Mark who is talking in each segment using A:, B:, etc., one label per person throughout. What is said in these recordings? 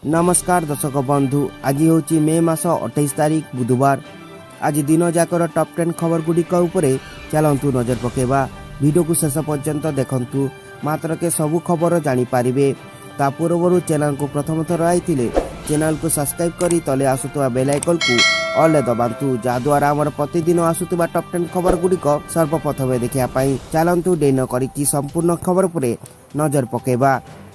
A: ନମସ୍କାର ଦର୍ଶକ ବନ୍ଧୁ, ଆଜି ହେଉଛି ମେ ମାସ 28 ତାରିଖ, ବୁଧବାର। ଆଜି ଦିନ ଯାକର ଟପ୍ 10 ଖବର ଗୁଡ଼ିକ ଉପରେ ଚାଲନ୍ତୁ ନଜର ପକାଇବା। ଭିଡ଼ିଓକୁ ଶେଷ ପର୍ଯ୍ୟନ୍ତ ଦେଖନ୍ତୁ, ମାତ୍ରକେ ସବୁ ଖବର ଜାଣିପାରିବେ। ତା ପୂର୍ବରୁ ଚ୍ୟାନେଲକୁ ପ୍ରଥମ ଥର ଆଇଥିଲେ ଚ୍ୟାନେଲକୁ ସବସ୍କ୍ରାଇବ୍ କରି ତଲେ ଆସୁଥିବା ବେଲ୍ ଆଇକନ୍କୁ ଅଲ୍ରେ ଦବାନ୍ତୁ, ଯାହାଦ୍ୱାରା ଆମର ପ୍ରତିଦିନ ଆସୁଥିବା ଟପ୍ 10 ଖବର ଗୁଡ଼ିକ ସର୍ବପ୍ରଥମେ ଦେଖିବା ପାଇଁ। ଚାଲନ୍ତୁ, ଡେରି ନ କରିକି ସମ୍ପୂର୍ଣ୍ଣ ଖବର ଉପରେ ନଜର ପକାଇବା।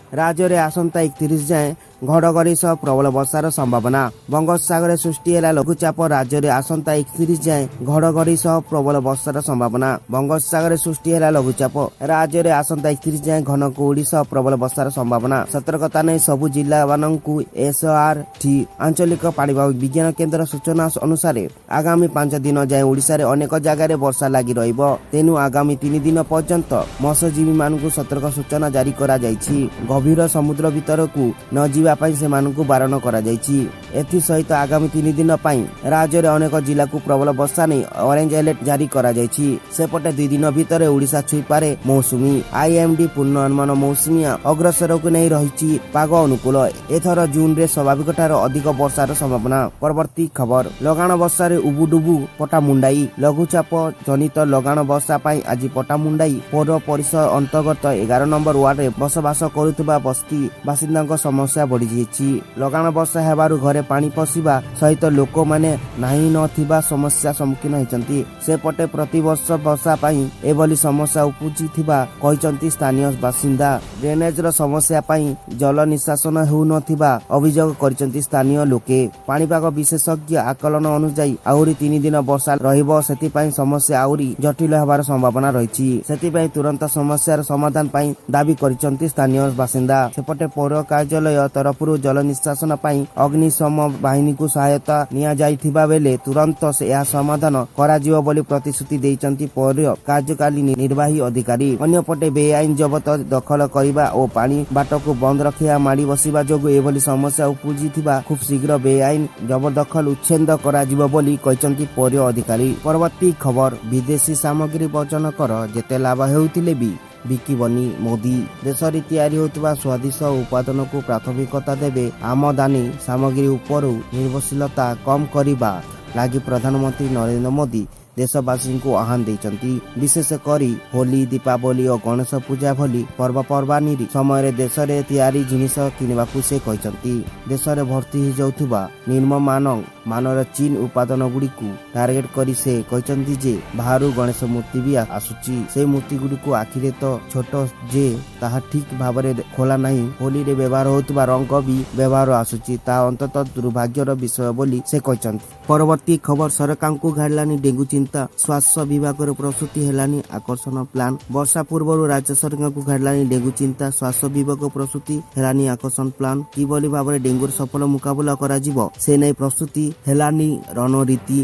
A: ରାଜ୍ୟରେ ଆସନ୍ତା 31 ଯାଏଁ ଘଡ଼ଘଡ଼ି ସହ ପ୍ରବଳ ବର୍ଷାର ସମ୍ଭାବନା। ବଙ୍ଗୋପସାଗରରେ ସୃଷ୍ଟି ହେଲା ଲଘୁଚାପ। ରାଜ୍ୟରେ ଆସନ୍ତା 31 ଯାଏଁ ଘଡ଼ଘଡ଼ି ସହ ପ୍ରବଳ ବର୍ଷାର ସମ୍ଭାବନା। ବଙ୍ଗୋପସାଗରରେ ସୃଷ୍ଟି ହେଲା ଲଘୁଚାପ। ରାଜ୍ୟରେ ଆସନ୍ତା 31 ଯାଏଁ ଘନ କୁହୁଡ଼ି ସହ ପ୍ରବଳ ବର୍ଷାର ସମ୍ଭାବନା। ସତର୍କତା ନେଇ ସବୁ ଜିଲ୍ଲାମାନଙ୍କୁ ଏସଆରଟି ଆଞ୍ଚଳିକ ପାଣିପାଗ ବିଜ୍ଞାନ କେନ୍ଦ୍ର ସୂଚନା ଅନୁସାରେ ଆଗାମୀ 5 ଦିନ ଯାଏଁ ଓଡ଼ିଶାରେ ଅନେକ ଜାଗାରେ ବର୍ଷା ଲାଗି ରହିବ। ତେଣୁ ଆଗାମୀ 3 ଦିନ ପର୍ଯ୍ୟନ୍ତ ମତ୍ସ୍ୟଜୀବୀମାନଙ୍କୁ ସତର୍କ ସୂଚନା ଜାରି କରାଯାଇଛି। ଗଭୀର ସମୁଦ୍ର ଭିତରକୁ ନ ଯିବା ପାଇଁ ସେମାନଙ୍କୁ ବାରଣ କରାଯାଇଛି। ଏଥିସହିତ ଆଗାମୀ 3 ଦିନ ପାଇଁ ରାଜ୍ୟରେ ଅନେକ ଜିଲ୍ଲାକୁ ପ୍ରବଳ ବର୍ଷା ନେଇ ଅରେଞ୍ଜ ଆଲର୍ଟ ଜାରି କରାଯାଇଛି। ସେପଟେ 2 ଦିନ ଭିତରେ ଓଡ଼ିଶା ଛୁଇଁପାରେ ମୌସୁମୀ। ଆଇଏମଡି ପୂର୍ଣ୍ଣାନୁମାନ ମୌସୁମୀ ଅଗ୍ରସରକୁ ନେଇ ରହିଛି ପାଗ ଅନୁକୂଳ। ଏଥର ଜୁନରେ ସ୍ୱାଭାବିକ ଠାରୁ ଅଧିକ ବର୍ଷାର ସମ୍ଭାବନା। ପରବର୍ତ୍ତୀ ଖବର, ଲଗାଣ ବର୍ଷାରେ ଉବୁଡୁବୁ ପଟ୍ଟାମୁଣ୍ଡାଇ। ଲଘୁଚାପ ଜନିତ ଲଗାଣ ବର୍ଷା ପାଇଁ ଆଜି ପଟ୍ଟାମୁଣ୍ଡାଇ ପୌର ପରିଷଦ ଅନ୍ତର୍ଗତ 11 ନମ୍ବର ୱାର୍ଡରେ ବସବାସ କରୁଥିବା ବସ୍ତି ବାସିନ୍ଦାଙ୍କ ସମସ୍ୟା ବଢ଼ିଯାଇଛି। ଲଗାଣ ବର୍ଷା ହେବାରୁ ଘରେ ପାଣି ପଶିବା ସହିତ ଲୋକମାନେ ନାହିଁ ନଥିବା ସମସ୍ୟା ସମ୍ମୁଖୀନ ହୋଇଛନ୍ତି। ସେପଟେ ପ୍ରତିବର୍ଷ ବର୍ଷା ପାଇଁ ଏଭଳି ସମସ୍ୟା ଉପୁଜିଥିବା କହିଛନ୍ତି ସ୍ଥାନୀୟ ବାସିନ୍ଦା। ଡ୍ରେନେଜର ସମସ୍ୟା ପାଇଁ ଜଳ ନିଷ୍କାସନ ହେଉନଥିବା ଅଭିଯୋଗ କରିଛନ୍ତି ସ୍ଥାନୀୟ ଲୋକେ। ପାଣିପାଗ ବିଶେଷଜ୍ଞ ଆକଳନ ଅନୁଯାୟୀ ଆହୁରି 3 ଦିନ ବର୍ଷା ରହିବ। ସେଥିପାଇଁ ସମସ୍ୟା ଆହୁରି ଜଟିଳ ହେବାର ସମ୍ଭାବନା ରହିଛି। ସେଥିପାଇଁ ତୁରନ୍ତ ସମସ୍ୟାର ସମାଧାନ ପାଇଁ ଦାବି କରିଛନ୍ତି ସ୍ଥାନୀୟ ବାସିନ୍ଦା। ସେପଟେ ପୌର କାର୍ଯ୍ୟାଳୟ ତରଫରୁ ଜଳ ନିଷ୍କାସନ ପାଇଁ ଅଗ୍ନିଶମ ବାହିନୀକୁ ସହାୟତା ନିଆଯାଇଥିବା ବେଳେ ତୁରନ୍ତ ଏହା ସମାଧାନ କରାଯିବ ବୋଲି ପ୍ରତିଶ୍ରୁତି ଦେଇଛନ୍ତି ପୌର କାର୍ଯ୍ୟକାରୀ ନିର୍ବାହୀ ଅଧିକାରୀ। ଅନ୍ୟପଟେ ବେଆଇନ ଜବତ ଦଖଲ କରିବା ଓ ପାଣି ବାଟକୁ ବନ୍ଦ ରଖିବା ମାଡ଼ି ବସିବା ଯୋଗୁଁ ଏଭଳି ସମସ୍ୟା ଉପୁଜିଥିବା, ଖୁବ୍ ଶୀଘ୍ର ବେଆଇନ ଜବରଦଖଲ ଉଚ୍ଛେଦ କରାଯିବ ବୋଲି କହିଛନ୍ତି ପୌର ଅଧିକାରୀ। ପରବର୍ତ୍ତୀ ଖବର, ବିଦେଶୀ ସାମଗ୍ରୀ ବର୍ଜନ କର, ଯେତେ ଲାଭ ହେଉଥିଲେ ବି ବିକିବନି ମୋଦି। ଦେଶରେ ତିଆରି ହେଉଥିବା ସ୍ୱଦେଶୀ ଉତ୍ପାଦନକୁ ପ୍ରାଥମିକତା ଦେବେ। ଆମଦାନୀ ସାମଗ୍ରୀ ଉପରୁ ନିର୍ଭରଶୀଳତା କମ୍ କରିବା ଲାଗି ପ୍ରଧାନମନ୍ତ୍ରୀ ନରେନ୍ଦ୍ର ମୋଦି ଦେଶବାସୀଙ୍କୁ ଆହ୍ୱାନ ଦେଇଛନ୍ତି। ବିଶେଷ କରି ହୋଲି, ଦୀପାବଳି ଓ ଗଣେଶ ପୂଜା ଭଳି ପର୍ବପର୍ବାଣୀ ସମୟରେ ଦେଶରେ ତିଆରି ଜିନିଷ କିଣିବାକୁ ସେ କହିଛନ୍ତି। ଦେଶରେ ଭର୍ତ୍ତି ହୋଇଯାଉଥିବା ନିମ୍ନମାନ ମାନର ଚୀନ ଉତ୍ପାଦନଗୁଡ଼ିକୁ ଟାର୍ଗେଟ କରି ସେ କହିଛନ୍ତି ଯେ ବାହାରୁ ଗଣେଶ ମୂର୍ତ୍ତି ବି ଆସୁଛି। ସେହି ମୂର୍ତ୍ତିଗୁଡ଼ିକୁ ଆଖିରେ ତ ଛୋଟ ଯେ ତାହା ଠିକ୍ ଭାବରେ ଖୋଲା ନାହିଁ। ହୋଲିରେ ବ୍ୟବହାର ହେଉଥିବା ରଙ୍ଗ ବି ବ୍ୟବହାର ଆସୁଛି। ତାହା ଅନ୍ତତଃ ଦୁର୍ଭାଗ୍ୟର ବିଷୟ ବୋଲି ସେ କହିଛନ୍ତି। ପରବର୍ତ୍ତୀ ଖବର, ସରକାରଙ୍କୁ ଘାରିଲାନି ଡେଙ୍ଗୁ ଚିନ୍ତା, ସ୍ୱାସ୍ଥ୍ୟ ବିଭାଗର ପ୍ରସ୍ତୁତି ହେଲାନି ଆକ୍ସନ ପ୍ଲାନ୍। ବର୍ଷା ପୂର୍ବରୁ ରାଜ୍ୟ ସରକାରଙ୍କୁ ଘାରିଲାନି ଡେଙ୍ଗୁ ଚିନ୍ତା, ସ୍ୱାସ୍ଥ୍ୟ ବିଭାଗ ପ୍ରସ୍ତୁତି ହେଲାନି ଆକ୍ସନ ପ୍ଲାନ୍। କିଭଳି ଭାବରେ ଡେଙ୍ଗୁର ସଫଳ ମୁକାବିଲା କରାଯିବ, ସେ ନେଇ ପ୍ରସ୍ତୁତି ହେଲାନି ରଣନୀତି।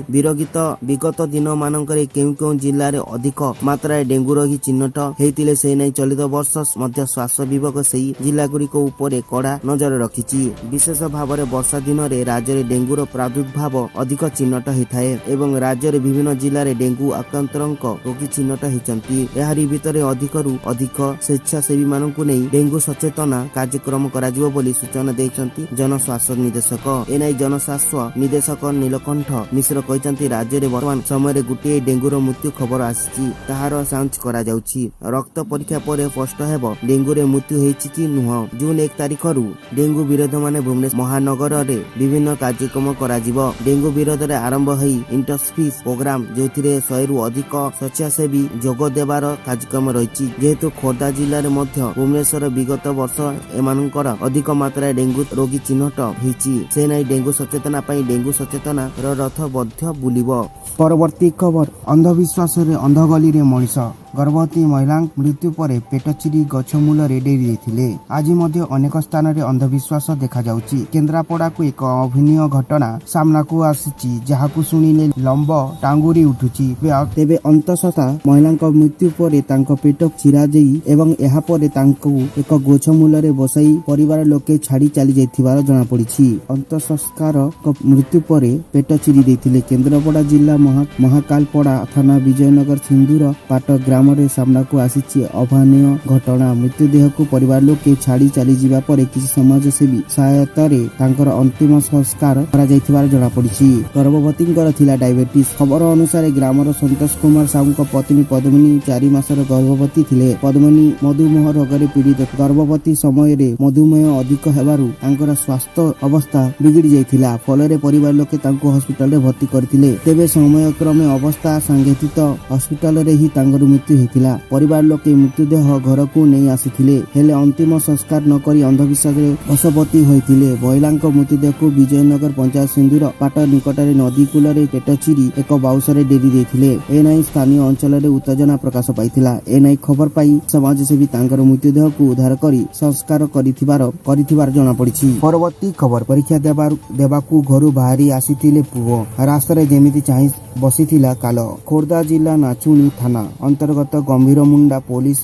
A: ବିଗତ ଦିନମାନଙ୍କରେ କେଉଁ କେଉଁ ଜିଲ୍ଲାରେ ଅଧିକ ମାତ୍ରାରେ ଡେଙ୍ଗୁ ରୋଗୀ ଚିହ୍ନଟ ହେଇଥିଲେ, ସେ ନେଇ ଚଳିତ ବର୍ଷ ମଧ୍ୟ ସ୍ୱାସ୍ଥ୍ୟ ବିଭାଗ ସେହି ଜିଲ୍ଲାଗୁଡ଼ିକ ଉପରେ କଡ଼ା ନଜର ରଖିଛି। ବିଶେଷ ଭାବରେ ବର୍ଷା ଦିନରେ ରାଜ୍ୟରେ ଡେଙ୍ଗୁର ପ୍ରାଦୁର୍ଭାବ ଅଧିକ ଚିହ୍ନଟ ହୋଇଥାଏ ଏବଂ ରାଜ୍ୟରେ ବିଭିନ୍ନ ଜିଲ୍ଲାରେ ଡେଙ୍ଗୁ ଆକ୍ରାନ୍ତଙ୍କ ରୋଗୀ ଚିହ୍ନଟ ହୋଇଛନ୍ତି। ଏହାରି ଭିତରେ ଅଧିକରୁ ଅଧିକ ସ୍ୱେଚ୍ଛାସେବୀମାନଙ୍କୁ ନେଇ ଡେଙ୍ଗୁ ସଚେତନା କାର୍ଯ୍ୟକ୍ରମ କରାଯିବ ବୋଲି ସୂଚନା ଦେଇଛନ୍ତି ଜନସ୍ୱାସ୍ଥ୍ୟ ନିର୍ଦ୍ଦେଶକ। ଏନେଇ ଜନସ୍ୱାସ୍ଥ୍ୟ ନିର୍ଦ୍ଦେଶକ ନୀଳକଣ୍ଠ ମିଶ୍ର କହିଛନ୍ତି, ରାଜ୍ୟରେ ବର୍ତ୍ତମାନ ସମୟରେ ଗୋଟିଏ ଡେଙ୍ଗୁର ମୃତ୍ୟୁ ଖବର ଆସିଛି। ତାହାର ଯାଞ୍ଚ କରାଯାଉଛି। ରକ୍ତ ପରୀକ୍ଷା ପରେ ସ୍ପଷ୍ଟ ହେବ ଡେଙ୍ଗୁରେ ମୃତ୍ୟୁ ହେଇଛି କି ନୁହଁ। ଜୁନ 1 ତାରିଖରୁ ଡେଙ୍ଗୁ ବିରୋଧମାନେ ଭୁବନେଶ୍ୱର ମହାନଗରରେ ବିଭିନ୍ନ କାର୍ଯ୍ୟକ୍ରମ କରାଯିବ। ଡେଙ୍ଗୁ ବିରୋଧରେ ଆରମ୍ଭ ହେଇ ଇଣ୍ଟରସ୍ପିସ୍ ପ୍ରୋଗ୍ରାମ, ଯେଉଁଥିରେ 100ରୁ ଅଧିକ ସ୍ୱେଚ୍ଛାସେବୀ ଯୋଗ ଦେବାର କାର୍ଯ୍ୟକ୍ରମ ରହିଛି। ଯେହେତୁ ଖୋର୍ଦ୍ଧା ଜିଲ୍ଲାରେ ମଧ୍ୟ ଭୁବନେଶ୍ୱର ବିଗତ ବର୍ଷ ଏମାନଙ୍କର ଅଧିକ ମାତ୍ରାରେ ଡେଙ୍ଗୁ ରୋଗୀ ଚିହ୍ନଟ ହେଇଛି, ସେ ନେଇ ଡେଙ୍ଗୁ ସଚେତନା ପାଇଁ ଡେଙ୍ଗୁ ସଚେତନା ର ରଥ ମଧ୍ୟ ବୁଲିବ। ପରବର୍ତ୍ତୀ ଖବର, ଅନ୍ଧବିଶ୍ୱାସରେ ଅନ୍ଧଗଳିରେ ମଣିଷ। ଗର୍ଭବତୀ ମହିଳାଙ୍କ ମୃତ୍ୟୁ ପରେ ପେଟ ଚିରି ଗଛ ମୂଳରେ ଡେରି ଦେଇଥିଲେ। ଆଜି ମଧ୍ୟ ଅନେକ ସ୍ଥାନରେ ଅନ୍ଧବିଶ୍ୱାସ ଦେଖାଯାଉଛି। କେନ୍ଦ୍ରାପଡ଼ାକୁ ଏକ ଅଭାବନୀୟ ଘଟଣା ସାମ୍ନାକୁ ଆସିଛି, ଯାହାକୁ ଶୁଣିଲେ ଲୋମ ଟାଙ୍ଗୁରି ଉଠୁଛି। ତେବେ ଅନ୍ତସତ୍ତା ମହିଳାଙ୍କ ମୃତ୍ୟୁ ପରେ ତାଙ୍କ ପେଟ ଚିରାଯାଇ ଏବଂ ଏହାପରେ ତାଙ୍କୁ ଏକ ଗଛ ମୂଳରେ ବସାଇ ପରିବାର ଲୋକେ ଛାଡ଼ି ଚାଲି ଯାଇଥିବାର ଜଣାପଡ଼ିଛି। ଅନ୍ତସଂସ୍କାରଙ୍କ ମୃତ୍ୟୁ ପରେ ପେଟ ଚିରି ଦେଇଥିଲେ। କେନ୍ଦ୍ରାପଡ଼ା ଜିଲ୍ଲା ମହାକାଳପଡ଼ା ଥାନା ବିଜୟନଗର ସିନ୍ଦୁର ପାଟ ଗ୍ରାମର ଗ୍ରାମରେ ସାମ୍ନାକୁ ଆସିଛି ଅଭାବନୀୟ ଘଟଣା। ମୃତଦେହକୁ ପରିବାର ଲୋକେ ଛାଡ଼ି ଚାଲିଯିବା ପରେ କିଛି ସମାଜସେବୀ ସହାୟତାରେ ତାଙ୍କର ଅନ୍ତିମ ସଂସ୍କାର କରାଯାଇଥିବାର ଜଣାପଡ଼ିଛି। ଗର୍ଭବତୀଙ୍କର ଥିଲା ଡାଇବେଟିସ୍। ଖବର ଅନୁସାରେ, ଗ୍ରାମର ସନ୍ତୋଷ କୁମାର ସାହୁଙ୍କ ପତ୍ନୀ ପଦ୍ମିନୀ 4 ମାସର ଗର୍ଭବତୀ ଥିଲେ। ପଦ୍ମିନୀ ମଧୁମେହ ରୋଗରେ ପୀଡ଼ିତ। ଗର୍ଭବତୀ ସମୟରେ ମଧୁମେହ ଅଧିକ ହେବାରୁ ତାଙ୍କର ସ୍ୱାସ୍ଥ୍ୟ ଅବସ୍ଥା ବିଗିଡ଼ି ଯାଇଥିଲା। ଫଳରେ ପରିବାର ଲୋକେ ତାଙ୍କୁ ହସ୍ପିଟାଲରେ ଭର୍ତ୍ତି କରିଥିଲେ। ତେବେ ସମୟକ୍ରମେ ଅବସ୍ଥା ସାଂଘାତିକ ହସ୍ପିଟାଲରେ ହିଁ ତାଙ୍କର ମୃତ୍ୟୁ ହୋଇଥିଲା। ପରିବାର ଲୋକେ ମୃତଦେହ ଘରକୁ ନେଇ ଆସିଥିଲେ। ହେଲେ ଅନ୍ତିମ ସଂସ୍କାର ନ କରି ଅନ୍ଧବିଶ୍ୱାସରେ ବଶବର୍ତ୍ତୀ ହୋଇଥିଲେ। ମହିଳାଙ୍କ ମୃତଦେହକୁ ବିଜୟନଗର ପଞ୍ଚାୟତ ସିନ୍ଦୁର ପାଟ ନିକଟରେ ନଦୀ କୂଳରେ ପେଟ ଚିରି ଏକ ବାଉଁଶରେ ଡେରି ଦେଇଥିଲେ। ଏନେଇ ସ୍ଥାନୀୟ ଅଞ୍ଚଳରେ ଉତ୍ତେଜନା ପ୍ରକାଶ ପାଇଥିଲା। ଏନେଇ ଖବର ପାଇ ସମାଜସେବୀ ତାଙ୍କର ମୃତଦେହକୁ ଉଦ୍ଧାର କରି ସଂସ୍କାର କରିଥିବାର ଜଣାପଡ଼ିଛି। ପରବର୍ତ୍ତୀ ଖବର, ପରୀକ୍ଷା ଦେବାକୁ ଘରୁ ବାହାରି ଆସିଥିଲେ ପୁଅ, ରାସ୍ତାରେ ଯେମିତି ଚାହିଁ ବସିଥିଲା କାଳ। ଖୋର୍ଦ୍ଧା ଜିଲ୍ଲା ନାଚୁଣୀ ଥାନା ଅନ୍ତର୍ଗତ ଗମ୍ଭୀରମୁଣ୍ଡା ପୋଲିସ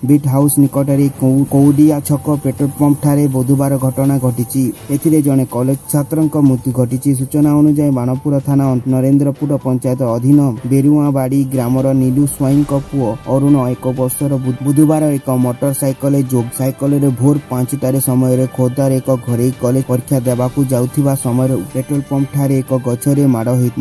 A: ବିଟ୍ ହାଉସ୍ ନିକଟରେ କଉଡିଆ ଛକ ପେଟ୍ରୋଲ ପମ୍ପ ଠାରେ ବୁଧବାର ଘଟଣା ଘଟିଛି। ଏଥିରେ ଜଣେ କଲେଜ ଛାତ୍ରଙ୍କ ମୃତ୍ୟୁ ଘଟିଛି। ସୂଚନା ଅନୁଯାୟୀ, ବାଣପୁର ଥାନା ନରେନ୍ଦ୍ରପୁର ପଞ୍ଚାୟତ ଅଧୀନ ବେରୁଆବାଡ଼ି ଗ୍ରାମର ନୀଲୁ ସ୍ୱାଇଁଙ୍କ ପୁଅ ଅରୁଣ ଏକ ବର୍ଷର ବୁଧବାର ଏକ ମୋଟର ସାଇକେଲ ଯୋଗ ସାଇକେଲରେ ଭୋର 5ଟାରେ ସମୟରେ ଖୋର୍ଦ୍ଧାର ଏକ ଘରୋଇ କଲେଜ ପରୀକ୍ଷା ଦେବାକୁ ଯାଉଥିବା ସମୟରେ ପେଟ୍ରୋଲ ପମ୍ପ ଠାରେ ଏକ ଗଛରେ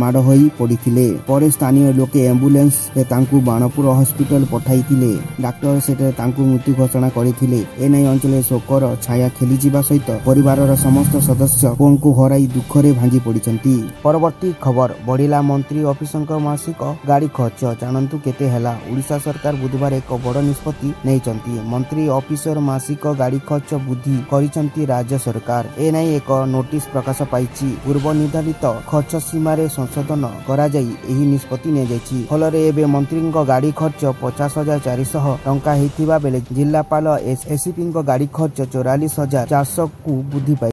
A: ମାଡ଼ ହୋଇ ପଡ଼ିଥିଲେ। ପରେ ସ୍ଥାନୀୟ ଲୋକେ ଆମ୍ବୁଲାନ୍ସରେ ତାଙ୍କୁ ବାଣପୁର ହସ୍ପିଟାଲ ପଠାଇଥିଲେ। ଡାକ୍ତର ସେଠାରେ ତାଙ୍କୁ ମୃତ୍ୟୁ ଘୋଷଣା କରିଥିଲେ। ଏନେଇ ଅଞ୍ଚଳରେ ଶୋକର ଛାୟା ଖେଳିଯିବା ସହିତ ପରିବାରର ସମସ୍ତ ସଦସ୍ୟ ପୁଅଙ୍କୁ ହରାଇ ଦୁଃଖରେ ଭାଙ୍ଗି ପଡ଼ିଛନ୍ତି। ପରବର୍ତ୍ତୀ ଖବର, ବଢ଼ିଲା ମନ୍ତ୍ରୀ ଅଫିସରଙ୍କ ମାସିକ ଗାଡ଼ି ଖର୍ଚ୍ଚ, ଜାଣନ୍ତୁ କେତେ ହେଲା। ଓଡ଼ିଶା ସରକାର ବୁଧବାର ଏକ ବଡ଼ ନିଷ୍ପତ୍ତି ନେଇଛନ୍ତି। ମନ୍ତ୍ରୀ ଅଫିସର ମାସିକ ଗାଡ଼ି ଖର୍ଚ୍ଚ ବୃଦ୍ଧି କରିଛନ୍ତି ରାଜ୍ୟ ସରକାର। ଏନେଇ ଏକ ନୋଟିସ ପ୍ରକାଶ ପାଇଛି। ପୂର୍ବ ନିର୍ଦ୍ଧାରିତ ଖର୍ଚ୍ଚ ସୀମାରେ ସଂଶୋଧନ କରାଯାଇ ଏହି ନିଷ୍ପତ୍ତି ନିଆଯାଇଛି। ଫଳରେ ଏବେ ମନ୍ତ୍ରୀଙ୍କ ଗାଡ଼ି ଖର୍ଚ୍ଚ 50,400 ଟଙ୍କା ହେଇଥିବା ବେଳେ ଜିଲ୍ଲାପାଳ, ଏସିପିଙ୍କ ଗାଡ଼ି ଖର୍ଚ୍ଚ 44,400କୁ ବୃଦ୍ଧି ପାଇ